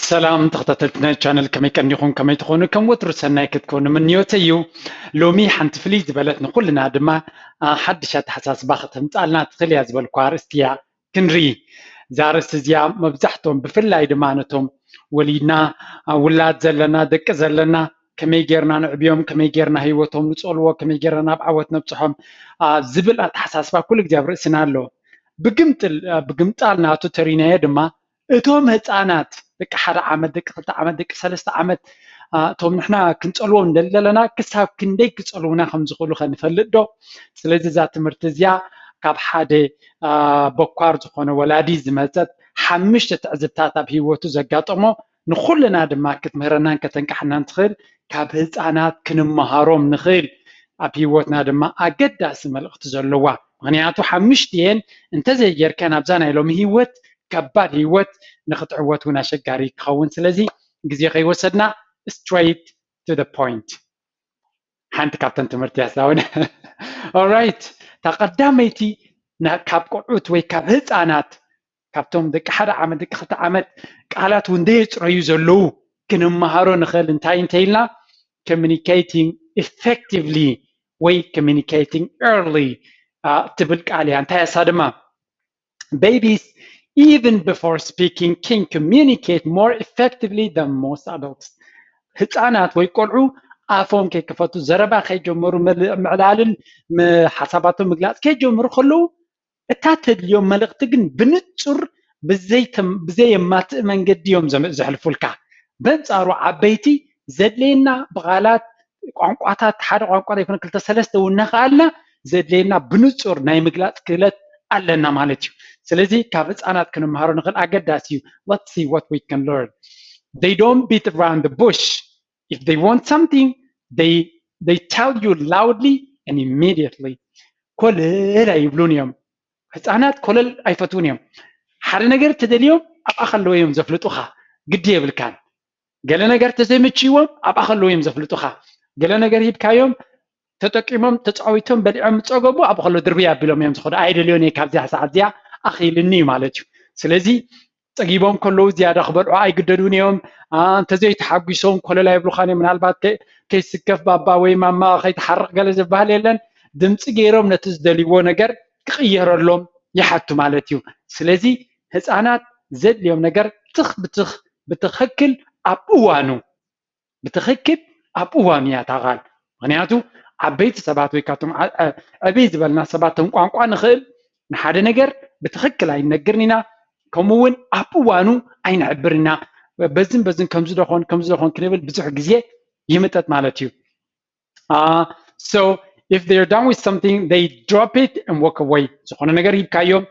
ሰላም ተኸታተልቲ ናይ ቻነል፣ ከመይ ቀኒኹም? ከመይ ትኾኑ? ከም ወትሩ ሰናይ ክትኮኑ ምንዮተይ እዩ። ሎሚ ሓንቲ ፍልይ ዝበለት ንኹልና ድማ ሓድሽ ኣተሓሳስባ ከተምጻልና ትኽእል እያ ዝበልኩ ኣርእስቲ እያ ክንርኢ። እዛ ኣርእስቲ እዚኣ መብዛሕትኦም ብፍላይ ድማ ነቶም ወሊድና ውላድ ዘለና ደቂ ዘለና ከመይ ጌርና ንዕብዮም፣ ከመይ ጌርና ህይወቶም ንጸልዎ፣ ከመይ ጌርና ናብ ዓወት ነብጽሖም ዝብል ኣተሓሳስባ ኩሉ ግዜ ኣብ ርእስና ኣሎ። ብግምጥል ብግምጣል ናቱ ተሪናዮ ድማ እቶም ህፃናት ደቂ ሓደ ዓመት ደቂ ክልተ ዓመት ደቂ ሰለስተ ዓመት እቶም ንሕና ክንፀልዎም ንደሊ ዘለና ክሳብ ክንደይ ክፀልውና ከም ዝኽእሉ ከንፈልጥ ዶ? ስለዚ እዛ ትምህርቲ እዚኣ ካብ ሓደ በኳር ዝኾነ ወላዲ ዝመፀት ሓምሽተ ትዕዝብታት ኣብ ህይወቱ ዘጋጠሞ ንኩልና ድማ ክትምህረናን ከተንቃሕናን ትኽእል ካብ ህፃናት ክንመሃሮም ንኽእል ኣብ ህይወትና ድማ ኣገዳሲ መልእኽቲ ዘለዋ ምክንያቱ ሓምሽትኤን እንተዘይጌርካ ናብዛ ናይ ሎሚ ህይወት ከባድ ህይወት ንክትዕወት እውን ኣሸጋሪ ክኸውን ስለዚ ግዜ ከይወሰድና straight to the point ሓንቲ ካብተን ትምህርቲ ያሳውን ኦራይት እታ ቀዳመይቲ ካብ ቆልዑት ወይ ካብ ህፃናት ካብቶም ደቂ ሓደ ዓመት ደቂ ክልተ ዓመት ቃላት እውን ደየፅረዩ ዘለዉ ክንመሃሮ ንኽእል እንታይ እንተኢልና communicating effectively ወይ communicating early ትብል ቃል እያ እንታይ ያሳ ድማ babies even before speaking can communicate more effectively than most adults ህፃናት ወይ ቆልዑ ኣፎም ከይከፈቱ ዘረባ ከይጀመሩ ምዕላልን ሓሳባቶም ምግላፅ ከይጀምሩ ከለዉ እታ ተድልዮም መልእኽቲ ግን ብንፁር ብዘየማትእ መንገዲ እዮም ዘሕልፉልካ በንፃሩ ዓበይቲ ዘድለየና ብቓላት ቋንቋታት ሓደ ቋንቋ ዘይኮነ ክልተ ሰለስተ እውን እናኸኣልና ዘድለየና ብንፁር ናይ ምግላፅ ክእለት ኣለና ማለት እዩ ስለዚ ካብ ህፃናት ክንምሃሮ ንኽእል ኣገዳሲ እዩ let's see what we can learn they don't beat around the bush if they want something they they tell you loudly and immediately ኮለል ኣይብሉን እዮም ህፃናት ኮለል ኣይፈትውን እዮም ሓደ ነገር ተደልዮም ኣብኣ ከለዎ እዮም ዘፍልጡኻ ግዲ የብልካን ገለ ነገር ተዘይምችይዎም ኣብኣ ከለዉ እዮም ዘፍልጡኻ ገለ ነገር ሂብካዮም ተጠቂሞም ተፃዊቶም በሊዖም ምፀገቡ ኣብ ከሎ ድርብይ ኣቢሎም እዮም ዝኸዱ ኣይደልዮን እየ ካብዚያ ሰዓት እዚኣ ኣኽኢልኒ እዩ ማለት እዩ ስለዚ ፀጊቦም ከለዉ ዝያዳ ክበልዑ ኣይግደዱን እዮም እንተዘይተሓጒሶም ኮለል ኣይብሉኻን እዮም ምናልባት ከይስከፍ ባባ ወይ ማማ ከይተሓርቕ ገለ ዝበሃል የለን ድምፂ ገይሮም ነቲ ዝደልይዎ ነገር ክቕየረሎም ይሓቱ ማለት እዩ ስለዚ ህፃናት ዘድልዮም ነገር ትኽ ብትኽ ብትኽክል ኣብ እዋኑ ብትኽክል ኣብ እዋኑ እያ እታ ቃል ምክንያቱ ዓበይቲ ሰባት ወይ ካብቶም ዕብይ ዝበልና ሰባት ቶም ቋንቋ ንኽእል ንሓደ ነገር ብትኽክል ኣይንነግርን ኢና ከምኡ እውን ኣብ እዋኑ ኣይንሕብር ኢና በዝን በዝን ከምዚ ደኾን ከምዚ ደኾን ክንብል ብዙሕ ግዜ ይምጠጥ ማለት እዩ Uh, so if they're done with something, they drop it and walk away. ዝኾነ ነገር ሂብካዮም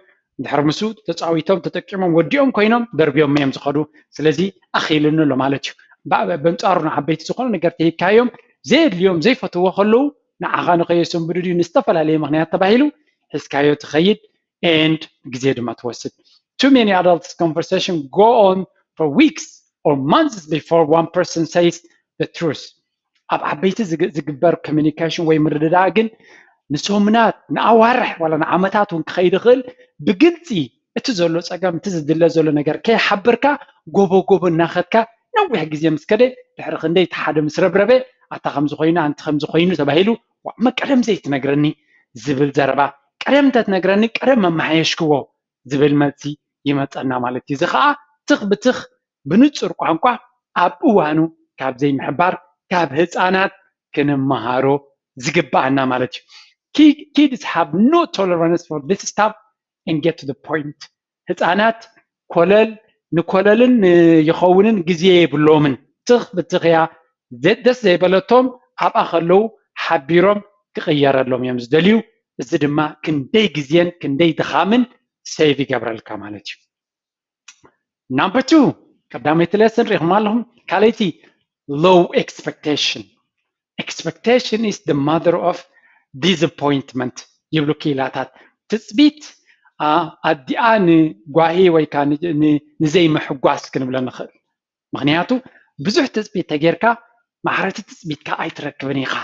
ድሕሪ ምስ ተፃዊቶም ተጠቂሞም ወዲኦም ኮይኖም ደርብዮም እዮም ዝኸዱ ስለዚ ኣኽኢልኒ ኣሎ ማለት እዩ በንፃሩ ንዓበይቲ ዝኾነ ነገር ተሂብካዮም ዘየድልዮም ዘይፈትዎ ከለዉ ንዓኻ ንኸየሰንብዱ ድዩ ንዝተፈላለየ ምክንያት ተባሂሉ ሒዝካዮ ትኸይድ and ግዜ ድማ ትወስድ too many adults conversation go on for weeks or months before one person says the truth ኣብ ዓበይቲ ዝግበር communication ወይ ምርድዳእ ግን ንሰሙናት ንኣዋርሕ ዋላ ንዓመታት እውን ክኸይድ ይኽእል ብግልፂ እቲ ዘሎ ፀገም እቲ ዝድለ ዘሎ ነገር ከይሓበርካ ጎቦ ጎቦ እናኸድካ ነዊሕ ግዜ ምስ ከደ ድሕሪ ክንደይ እቲ ሓደ ምስ ረብረበ ኣታ ከምዚ ኮይኑ ኣንቲ ከምዚ ኮይኑ ተባሂሉ መቀደም ዘይትነግረኒ ዝብል ዘረባ ቀደም እንተትነግረኒ ቀደም መመሓየሽክዎ ዝብል መልሲ ይመፀና ማለት እዩ እዚ ከዓ ትኽ ብትኽ ብንፁር ቋንቋ ኣብ እዋኑ ካብ ዘይምሕባር ካብ ህፃናት ክንመሃሮ ዝግባኣና ማለት እዩ kids have no tolerance for this stuff and get to the point ህፃናት ኮለል ንኮለልን ይኸውንን ግዜ የብሎምን ትኽ ብትኽያ ደስ ዘይበለቶም ኣብኣ ከለዉ ሓቢሮም ክቕየረሎም እዮም ዝደልዩ እዚ ድማ ክንደይ ግዜን ክንደይ ድኻምን save ይገብረልካ ማለት እዩ number two ቀዳመይቲ lesson ሪኹም ኣለኹም ካልይቲ low expectation expectation is the mother of disappointment ይብሉ ክኢላታት ትፅቢት ኣዲኣ ንጓሂ ወይ ከዓ ንዘይምሕጓስ ክንብሎ ንኽእል ምክንያቱ ብዙሕ ትፅቢት ተጌርካ ማዕረቲ ትፅቢትካ ኣይትረክብን ኢኻ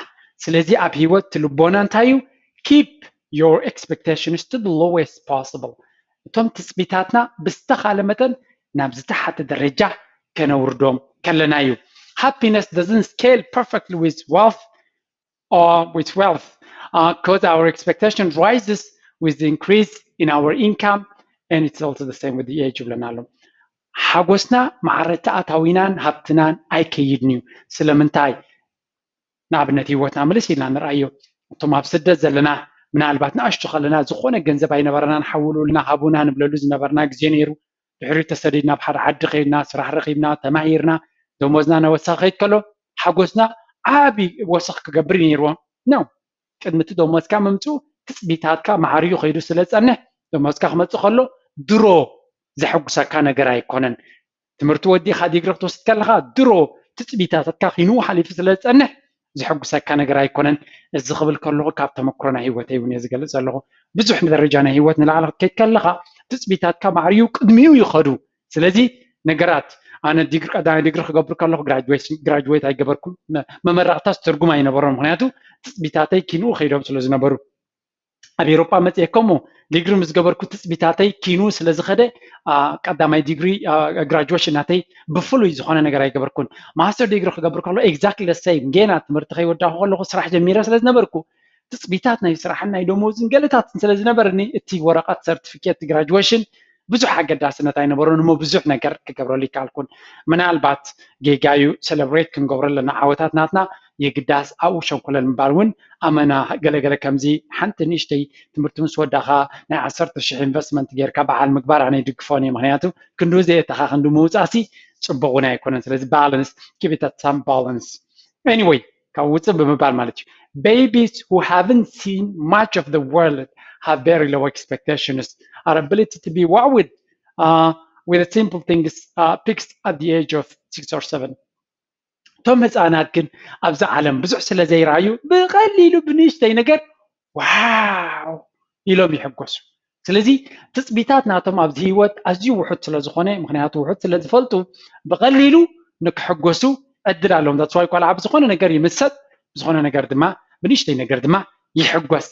ስለዚ ኣብ ህይወት ትልቦና እንታይ እዩ keep your expectations to the lowest possible እቶም ትፅቢታትና ብዝተኻለ መጠን ናብ ዝተሓተ ደረጃ ከነውርዶም ከለና እዩ። Happiness doesn't scale perfectly with wealth or with wealth, because our expectation rises with the increase in our income, and it's also the same with the age ይብለና ኣሎ። ሓጎስና ማዕረ ኣታዊናን ሃብትናን ኣይከይድን እዩ። ስለምንታይ? ንኣብነት ህይወትና ምልስ ኢልና ንርኣዮ። እቶም ኣብ ስደት ዘለና ምናልባት ንኣሽቱ ከለና ዝኾነ ገንዘብ ኣይነበረናን፣ ሓውሉልና ሃቡና ንብለሉ ዝነበርና ግዜ ነይሩ። ድሕሪኡ ተሰዲድና ኣብ ሓደ ዓዲ ከይድና ስራሕ ረኺብና ተማሂርና ደሞዝና እናወሰኸ ከይድ ከሎ ሓጎስና ዓቢ ወሰኽ ክገብር ነይርዎ ነው። ቅድሚ እቲ ደሞዝካ ምምፅኡ ትፅቢታትካ ማዕርዩ ከይዱ ስለ ዝፀንሕ ደሞዝካ ክመፅእ ከሎ ድሮ ዘሐጉሰካ ነገር ኣይኮነን። ትምህርቲ ወዲኻ ዲግሪ ክትወስድ ከለኻ ድሮ ትፅቢታትካ ኪንኡ ሓሊፉ ስለ ዝፀንሕ ዘሐጉሰካ ነገር ኣይኮነን። እዚ ክብል ከለኹ ካብ ተመክሮ ናይ ህይወተይ እውን እየ ዝገልፅ ዘለኹ። ብዙሕ ደረጃ ናይ ህይወት ንላዕሊ ክትከይድ ከለኻ ትፅቢታትካ ማዕርዩ ቅድሚኡ ይኸዱ። ስለዚ ነገራት ኣነ ዲግሪ ቀዳማይ ዲግሪ ክገብር ከለኹ ግራጅዌት ኣይገበርኩም መመረቕታስ ትርጉም ኣይነበሮም። ምክንያቱ ትፅቢታተይ ኪንኡ ከይዶም ስለ ዝነበሩ ኣብ ኤሮጳ መፅኤ ከምኡ ዲግሪ ምስ ገበርኩ ትፅቢታተይ ኪኑ ስለ ዝኸደ ቀዳማይ ዲግሪ ግራጁዌሽን ናተይ ብፍሉይ ዝኾነ ነገር ኣይገበርኩን። ማስተር ዲግሪ ክገብር ከሎ exactly the same ጌና ትምህርቲ ከይወዳኹ ከለኹ ስራሕ ጀሚረ ስለ ዝነበርኩ ትፅቢታት ናይ ስራሕን ናይ ደሞዝን ገለታትን ስለ ዝነበርኒ እቲ ወረቐት ሰርቲፊኬት ግራጁዌሽን ብዙሕ ኣገዳስነት ኣይነበሮን እሞ ብዙሕ ነገር ክገብረሉ ይከኣልኩን። ምናልባት ጌጋ እዩ ሰለብሬት ክንገብሮ ኣለና ዓወታት ናትና የግዳስ ኣብኡ ሸንኮለል ምባል እውን ኣመና ገለገለ ከምዚ ሓንቲ ንእሽተይ ትምህርቲ ምስ ወዳኻ ናይ ዓሰርተ ሽሕ ኢንቨስትመንት ጌርካ በዓል ምግባር ኣነ ይድግፎን እየ። ምክንያቱ ክንዱ ዘየተኻ ክንዱ ምውፃእሲ ፅቡቅ እውን ኣይኮነን። ስለዚ balance, keep it at some balance. Anyway ካብ ውፅእ ብምባል ማለት እዩ። Babies who haven't seen much of the world have very low expectations. Our ability to be wowed uh, with the simple things uh, peaks at the age of six or seven. እቶም ህፃናት ግን ኣብዚ ዓለም ብዙሕ ስለ ዘይረኣዩ ብቐሊሉ ብንእሽተይ ነገር ዋው ኢሎም ይሕጎሱ። ስለዚ ትፅቢታት ናቶም ኣብዚ ህይወት ኣዝዩ ውሑድ ስለ ዝኾነ፣ ምክንያቱ ውሑድ ስለ ዝፈልጡ ብቐሊሉ ንክሕጎሱ ዕድል ኣለዎም። That's why ቆልዓ ብዝኾነ ነገር ይምሰጥ፣ ብዝኾነ ነገር ድማ ብንእሽተይ ነገር ድማ ይሕጎስ።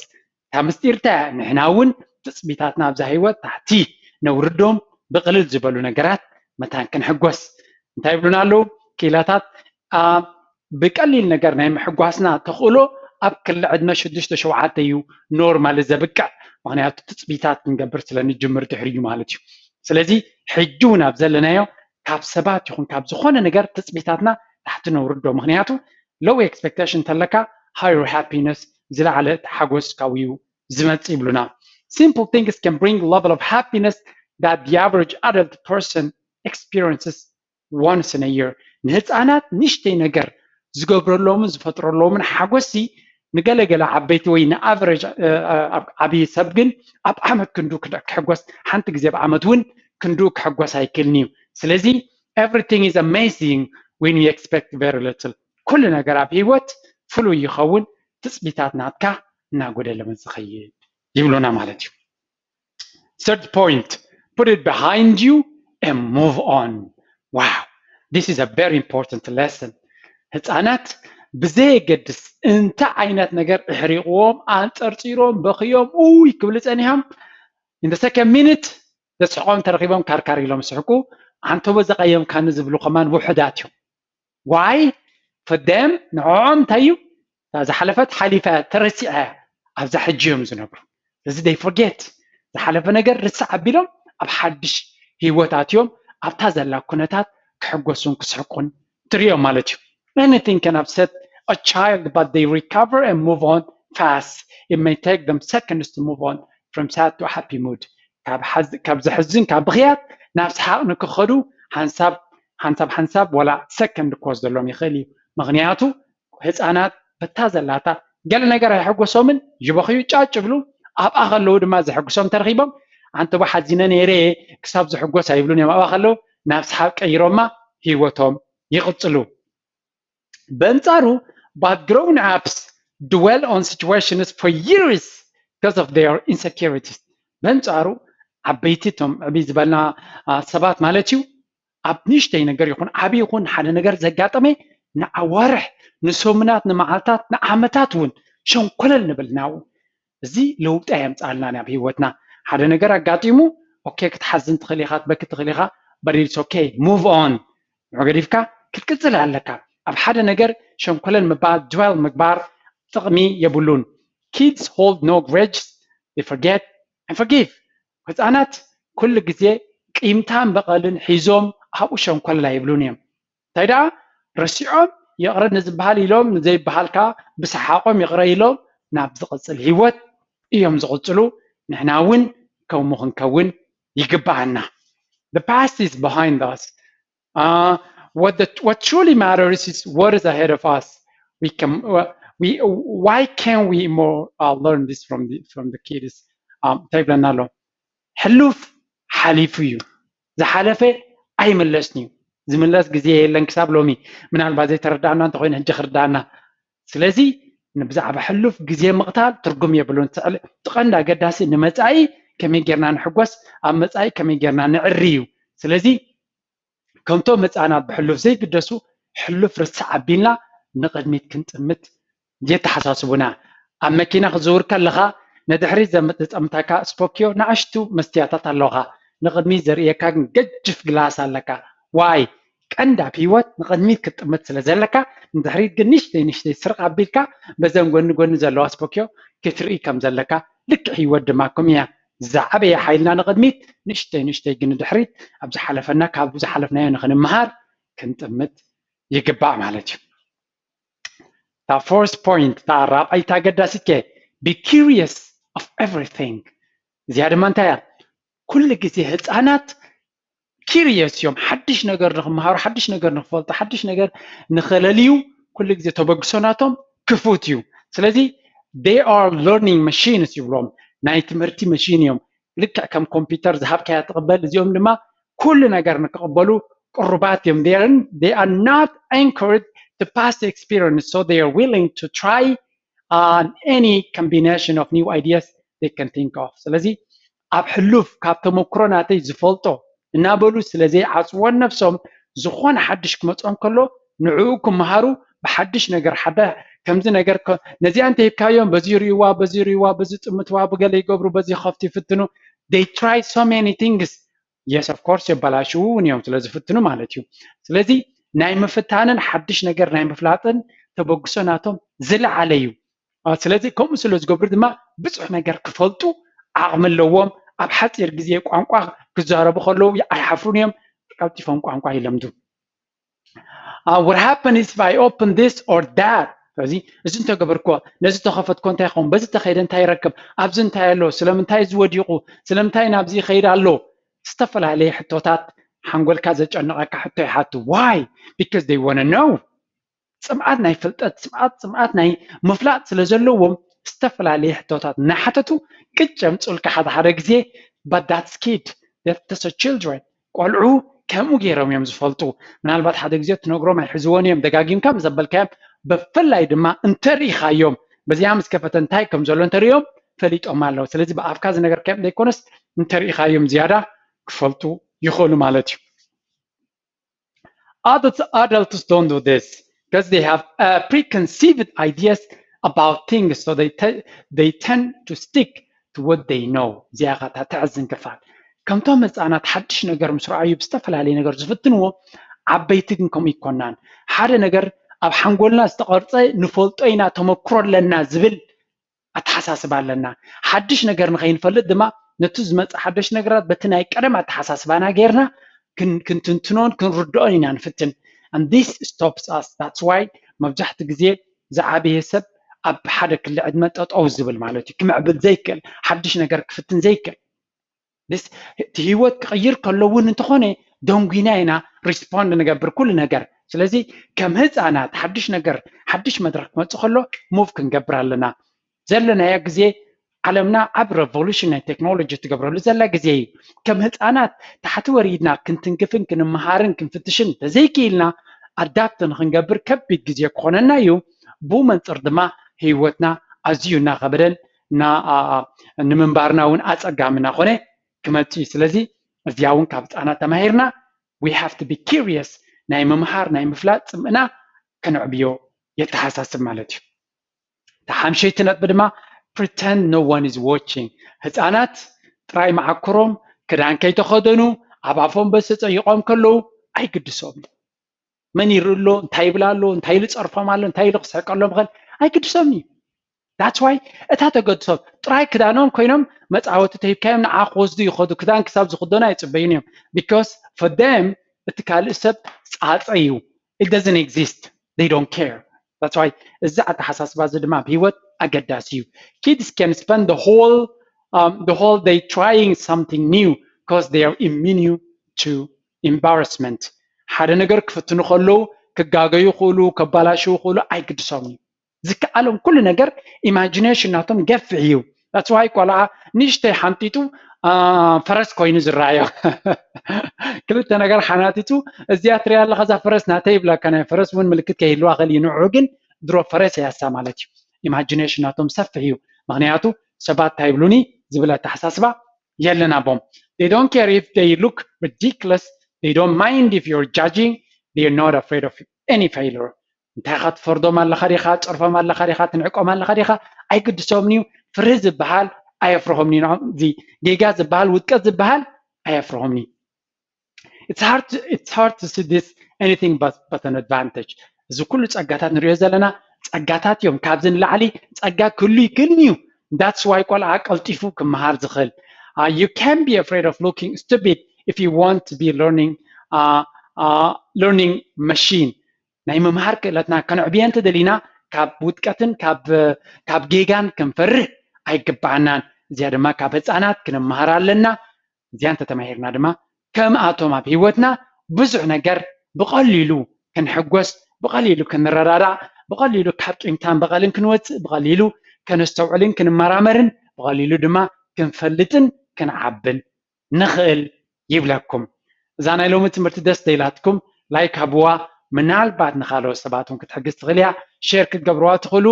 እታ ምስጢር እንታይ እያ? ንሕና እውን ትፅቢታትና ኣብዛ ህይወት ታሕቲ ነውርዶም፣ ብቕልል ዝበሉ ነገራት መታን ክንሕጎስ። እንታይ ይብሉና ኣለዉ? ክኢላታት ብቀሊል ነገር ናይ ምሕጓስና ተኽእሎ ኣብ ክሊ ዕድመ ሽዱሽተ ሸውዓተ እዩ ኖርማሊ ዘብቅዕ። ምክንያቱ ትፅቢታት ክንገብር ስለ ንጅምር ድሕሪ እዩ ማለት እዩ። ስለዚ ሕጂ እውን ኣብ ዘለናዮ ካብ ሰባት ይኹን ካብ ዝኾነ ነገር ትፅቢታትና ታሕቲ ነውርዶ። ምክንያቱ low expectation እንተለካ higher happiness ዝለዓለ ሓጎስ ካብኡ እዩ ዝመፅእ ይብሉና። Simple things can bring level of happiness that the average adult person experiences once in a year. ንህፃናት ንእሽተይ ነገር ዝገብረሎምን ዝፈጥረሎምን ሓጎሲ ንገለገለ ዓበይቲ ወይ ንኣቨሬጅ ዓብዪ ሰብ ግን ኣብ ዓመት ክንዱ ክሕጎስ ሓንቲ ግዜ ኣብ ዓመት እውን ክንዱ ክሕጎስ ኣይክእልን እዩ። ስለዚ everything is amazing when you expect very little. ኩሉ ነገር ኣብ ህይወት ፍሉይ ይኸውን ትፅቢታት ናትካ እናጎደለ ምስ ዝኸይድ ይብሉና ማለት እዩ። Third point, put it behind you and move on. Wow, this is a very important lesson. ህፃናት ብዘየገድስ እንታይ ዓይነት ነገር እሕሪቕዎም ኣንፀርፂሮም በኽዮም ውይ ክብሉ ፀኒሖም in the second minute ዘስሕቆም ተረኺቦም ካርካር ኢሎም ስሕቁ። ኣንተቦ ዘቐየምካኒ ዝብሉ ከማን ውሑዳት እዮም። Why? For them ንዕኦም እንታይ እዩ ዝሓለፈት ሓሊፋ ተረሲዐ ኣብዛ ሕጂ እዮም ዝነብሩ። እዚ they forget ዝሓለፈ ነገር ርሳዕ ኣቢሎም ኣብ ሓድሽ ህይወት ኣትዮም ኣብታ ዘላ ኩነታት ክሕጎሱን ክስሕቁን ትሪኦም ማለት እዩ። Anything can upset a child but they recover and move on fast. It may take them seconds to move on from sad to happy mood. ካብ ዘሕዝን ካብ ብኽያት ናብ ሰሓቕ ንክኸዱ ሓንሳብ ሓንሳብ ሓንሳብ ወላ ሰከንድ ክወስደሎም ይኽእል እዩ። ምክንያቱ ህፃናት በታ ዘላታ ገለ ነገር ኣይሐጎሶምን ይበኽዩ ጫጭ ይብሉ። ኣብኣ ከለዉ ድማ ዘሐጉሶም ተረኺቦም ኣንተቦ ሓዚነ ነይረ ክሳብ ዝሕጎስ ኣይብሉን እዮም። ኣብኣ ከለዉ ናብ ሰሓቕ ቀይሮማ ህይወቶም ይቕፅሉ። በንጻሩ but grown ups dwell on situations for years because of their insecurities። በንጻሩ ዓበይቲ እቶም ዕብይ ዝበልና ሰባት ማለት እዩ ኣብ ንእሽተይ ነገር ይኹን ዓብዪ ይኹን ሓደ ነገር ዘጋጠመ ንኣዋርሕ ንሰሙናት ንመዓልታት ንዓመታት እውን ሸንኮለል ንብል ናብኡ። እዚ ለውጢ ኣየምፅኣልና ናብ ህይወትና። ሓደ ነገር ኣጋጢሙ ኦኬ ክትሓዝን ትኽእል ኢኻ ክትበኪ ትኽእል ኢኻ but it's okay move on። ንዑ ገዲፍካ ክትቅጽል ኣለካ። ኣብ ሓደ ነገር ሸንኮለል ምባል፣ ድወል ምግባር ጥቕሚ የብሉን። Kids hold no grudges, they forget and forgive. ህፃናት ኩሉ ግዜ ቂምታን በቐልን ሒዞም ኣብኡ ሸንኮለል ኣይብሉን እዮም። እንታይ ደኣ ረሲዖም ይቕረ ንዝበሃል ኢሎም ንዘይበሃል ከኣ ብሰሓቖም ይቕረ ኢሎም ናብ ዝቕጽል ህይወት እዮም ዝቕጽሉ። ንሕና እውን ከምኡ ክንከውን ይግብኣና። The past is behind us. Uh, what the, what truly matters is what is ahead of us. We can, uh, we, why can't we more, uh, learn this from the, from the kids? Um, እንታይ ይብለና ኣሎ? ሕሉፍ ሓሊፉ እዩ፣ ዝሓለፈ ኣይምለስን እዩ። ዝምለስ ግዜ የለን ክሳብ ሎሚ። ምናልባት ዘይተረዳእና እንተኮይኑ ሕጂ ክርዳእና። ስለዚ ብዛዕባ ሕሉፍ ግዜ ምቕታል ትርጉም የብሉን። እቲ ቀንዲ ኣገዳሲ ንመጻኢ ከመይ ጌርና ንሕጎስ፣ ኣብ መጻኢ ከመይ ጌርና ንዕሪ እዩ። ስለዚ ከምቶም ህፃናት ብሕሉፍ ዘይግደሱ፣ ሕሉፍ ርስዕ ኣቢልና ንቕድሚት ክንጥምት የተሓሳስቡና። ኣብ መኪና ክትዝውር ከለኻ ንድሕሪት ዘም-፣ ዘጠምተካ ስፖኪዮ ንኣሽቱ መስትያታት ኣለውኻ፣ ንቕድሚት ዘርእየካ ግን ገጅፍ ግላስ ኣለካ። ዋይ? ቀንዲ ኣብ ህይወት ንቕድሚት ክትጥምት ስለ ዘለካ፣ ንድሕሪት ግን ንእሽተይ ንእሽተይ ስርቕ ኣቢልካ በዘን ጎኒ ጎኒ ዘለዋ ስፖኪዮ ክትርኢ ከም ዘለካ፣ ልክዕ ህይወት ድማ ከምኡ እያ። ዝዓበየ ሓይልና ንቕድሚት፣ ንእሽተይ ንእሽተይ ግን ንድሕሪት። ኣብ ዝሓለፈና ካብ ዝሓለፍናዮ ንኽንመሃር ክንጥምት ይግባእ ማለት እዩ። እታ ፎርስ ፖይንት፣ እታ ራብዓይቲ ኣገዳሲት ከ፣ be curious of everything። እዚኣ ድማ እንታይ እያ? ኩሉ ግዜ ህፃናት ኪሪየስ እዮም። ሓድሽ ነገር ንኽመሃሩ፣ ሓድሽ ነገር ንኽፈልጡ፣ ሓድሽ ነገር ንኽለልዩ ኩሉ ግዜ ተበግሶ ናቶም ክፉት እዩ። ስለዚ they are learning machines ይብሎም፣ ናይ ትምህርቲ መሽን እዮም። ልክዕ ከም ኮምፒውተር ዝሃብካያ ትቕበል፣ እዚኦም ድማ ኩሉ ነገር ንክቕበሉ ቅሩባት እዮም። They are, they are not anchored to past experience, so they are willing to try on any combination of new ideas they can think of። ስለዚ ኣብ ሕሉፍ ካብ ተመክሮ ናተይ ዝፈልጦ እናበሉ ስለ ዘይዓፅዎ ነብሶም፣ ዝኾነ ሓድሽ ክመፅኦም ከሎ ንዕኡ ክመሃሩ ብሓድሽ ነገር ሓደ ከምዚ ነገር ከ-፣ ነዚኣ እንተሂብካዮም በዚ ይርእይዋ፣ በዚ ይርእይዋ፣ በዚ ጥምትዋ፣ ብገለ ይገብሩ፣ በዚ ከፍቲ ይፍትኑ። They try so many things. Yes, of course የበላሽዉ እውን እዮም ስለ ዝፍትኑ ማለት እዩ። ስለዚ ናይ ምፍታንን ሓድሽ ነገር ናይ ምፍላጥን ተበግሶ ናቶም ዝለዓለ እዩ። አ፣ ስለዚ ከምኡ ስለ ዝገብሩ ድማ ብዙሕ ነገር ክፈልጡ ዓቕሚ ኣለዎም። ኣብ ሓፂር ግዜ ቋንቋ ክዛረቡ ከለዉ ኣይሓፍሩን እዮም። ቀልጢፎም ቋንቋ ይለምዱ። Uh, what happened is if I open this or that፣ ስለዚ እዚ እንተገበርኮ፣ ነዚ ተኸፈትኮ እንታይ ይኸውን፣ በዚ ተኸይደ እንታይ ይረክብ፣ ኣብዚ እንታይ ኣሎ፣ ስለምንታይ እዚ ወዲቑ፣ ስለምንታይ ናብዚ ይኸይድ ኣሎ፣ ዝተፈላለየ ሕቶታት ሓንጎልካ ዘጨነቐካ ሕቶ ይሓቱ። Why? Because they wanna know። ፅምኣት ናይ ፍልጠት፣ ፅምኣት፣ ፅምኣት ናይ ምፍላጥ ስለ ዘለዎም ዝተፈላለየ ሕቶታት እናሓተቱ ቅጭ የምፅኡልካ ሓደ ሓደ ግዜ። But that's kid, that's children። ቆልዑ ከምኡ ገይሮም እዮም ዝፈልጡ። ምናልባት ሓደ ግዜ ትነግሮም ኣይሕዝዎን እዮም፣ ደጋጊምካ ምስ ዘበልካዮም፣ ብፍላይ ድማ እንተርኢኻዮም፣ በዚኣ ምስ ከፈተ እንታይ ከም ዘሎ እንተርእዮም ፈሊጦም ኣለዉ። ስለዚ ብኣፍካ ዝነገርካዮም ዘይኮነስ እንተርኢኻዮም ዝያዳ ክፈልጡ ይኽእሉ ማለት እዩ። Adults, adults don't do this because they have, uh, preconceived ideas about things, so they te-, they tend to stick to what they know. እዚኣ ኸታ ተሕዝን ክፋል። ከምቶም ህፃናት ሓድሽ ነገር ምስ ረኣዩ ብዝተፈላለየ ነገር ዝፍትንዎ፣ ዓበይቲ ግን ከምኡ ይኮናን። ሓደ ነገር ኣብ ሓንጎልና ዝተቐርፀ ንፈልጦ ኢና፣ ተመክሮ ኣለና ዝብል ኣተሓሳስባ ኣለና። ሓድሽ ነገር ንኸይንፈልጥ ድማ ነቲ ዝመፅእ ሓድሽ ነገራት በቲ ናይ ቀደም ኣተሓሳስባና ጌርና ክን-፣ ክንትንትኖን ክንርድኦን ኢና ንፍትን። And this stops us. That's why መብዛሕትኡ ግዜ ዝዓበየ ሰብ ኣብ ሓደ ክሊ ዕድመ ጠጠው ዝብል ማለት እዩ። ክምዕብል ዘይክእል፣ ሓድሽ ነገር ክፍትን ዘይክእል። This፣ እቲ ህይወት ክቕይር ከሎ እውን እንተኾነ ደንጉና ኢና respond ንገብር ኩሉ ነገር። ስለዚ ከም ህፃናት ሓድሽ ነገር፣ ሓድሽ መድረክ ክመፅእ ከሎ move ክንገብር ኣለና። ዘለናዮ ግዜ ዓለምና ኣብ revolution ናይ ቴክኖሎጂ ትገብረሉ ዘላ ግዜ እዩ። ከም ህፃናት ታሕቲ ወሪድና ክንትንክፍን ክንመሃርን ክንፍትሽን እንተዘይክኢልና adapt ንክንገብር ከቢድ ግዜ ክኾነና እዩ። ብኡ መንፅር ድማ ህይወትና ኣዝዩ እናኸበደን እና-፣ ኣ-፣ ኣ-፣ ንምንባርና እውን ኣፀጋሚ እናኾነ ክመፅእ እዩ። ስለዚ እዚኣ እውን ካብ ህፃናት ተማሂርና we have to be curious፣ ናይ ምምሃር ናይ ምፍላጥ ፅምእና ከነዕብዮ የተሓሳስብ ማለት እዩ። እታ ሓምሸይቲ ነጥቢ ድማ pretend no one is watching። ህፃናት ጥራይ መዓኮሮም ክዳን ከይተኸደኑ ኣብ ኣፎም በስ ተፀይቖም ከለዉ ኣይግድሶም። መን ይርኢ ኣሎ፣ እንታይ ይብል ኣሎ፣ እንታይ ኢሉ ጸርፎም ኣሎ፣ እንታይ ኢሉ ክስሕቀሎም ይኽእል ኣይግድሶምን እዩ። That's why እታ ተገድሶም ጥራይ ክዳኖም ኮይኖም መጻወቲ ተሂብካዮም ንዓ ክወስዱ ይኸዱ፣ ክዳን ክሳብ ዝኽደኑ ኣይጽበዩን እዮም። Because for them እቲ ካልእ ሰብ ጻጸ እዩ። It doesn't exist. They don't care. That's why እዚ ኣተሓሳስባ እዚ ድማ ኣብ ህይወት ኣገዳሲ እዩ። Kids can spend the whole um, the whole day trying something new because they are immune to embarrassment. ሓደ ነገር ክፍትኑ ከለዉ ክጋገዩ ይኽእሉ፣ ከባላሽው ይኽእሉ፣ ኣይግድሶምን እዩ። ዝከኣሎም ኩሉ ነገር ኢማጂኔሽን ናቶም ገፍሕ እዩ። That's why ቆልዓ ንእሽተይ ሓንጢጡ ፈረስ ኮይኑ ዝረኣዮ ክልተ ነገር ሓናጢጡ እዚኣ ትሪኣ ኣለኻ እዛ ፈረስ ናተይ ይብለካ። ናይ ፈረስ እውን ምልክት ከይህልዋ ክእል እዩ። ንዑ ግን ድሮ ፈረስ እያሳ ማለት እዩ። ኢማጂኔሽን ናቶም ሰፍሕ እዩ። ምክንያቱ ሰባት እንታይ ይብሉኒ ዝብል ኣተሓሳስባ የለን ኣቦም። They don't care if they look ridiculous. They don't mind if you're judging. They're not afraid of any failure. እንታይ ኢኻ ትፈርዶም ኣለኻ ዲኻ፣ ትጸርፎም ኣለኻ ዲኻ፣ ትንዕቆም ኣለኻ ዲኻ፣ ኣይግድሶምን እዩ። ፍርሂ ዝበሃል ኣየፍርሆምን እዩ። ንዖም እዚ ጌጋ ዝበሃል ውድቀት ዝበሃል ኣየፍርሆምን እዩ። It's hard to, it's hard to see this anything but, but an advantage. እዚ ኩሉ ጸጋታት ንሪኦ ዘለና ጸጋታት እዮም። ካብዚ ንላዕሊ ጸጋ ክህሉ ይክእልን እዩ። That's why ቆልዓ ቀልጢፉ ክመሃር ዝኽእል። Uh, you can be afraid of looking stupid if you want to be learning uh, uh, learning machine. ናይ ምምሃር ክእለትና ከነዕብየ እንተደሊና ካብ ውድቀትን ካብ ጌጋን ክንፈርህ ኣይግባኣናን። እዚኣ ድማ ካብ ህፃናት ክንመሃር ኣለና። እዚኣ እንተተማሂርና ድማ ከምኣቶም ኣብ ህይወትና ብዙሕ ነገር ብቐሊሉ ክንሕጎስ፣ ብቐሊሉ ክንረዳዳእ፣ ብቐሊሉ ካብ ቂምታን በቐልን ክንወፅእ፣ ብቐሊሉ ከነስተውዕልን ክንመራመርን፣ ብቐሊሉ ድማ ክንፈልጥን ክንዓብን ንኽእል ይብለኩም። እዛ ናይ ሎሚ ትምህርቲ ደስ ደይላትኩም ላይክ ሃብዋ። ምናልባት ንካልኦት ሰባት እውን ክትሕግዝ ትኽእል እያ። ሼር ክትገብርዋ ትኽእሉ።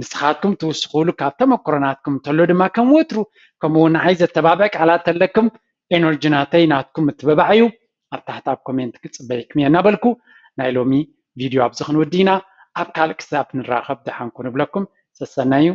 ንስኻትኩም ትውስኽሉ ካብ ተመክሮ ናትኩም እንተሎ ድማ ከም ወትሩ ከምኡ እውን ንዓይ ዘተባብዕ ቃላት ተለኩም ኤነርጂ ናተይ ናትኩም ምትብባዕ እዩ። ኣብ ታሕቲ ኣብ ኮሜንት ክፅበይኩም እየ እናበልኩ ናይ ሎሚ ቪድዮ ኣብዚ ክንውዲ ኢና። ኣብ ካልእ ክሳብ ንራኸብ ደሓንኩ ንብለኩም። ሰሰናዩ።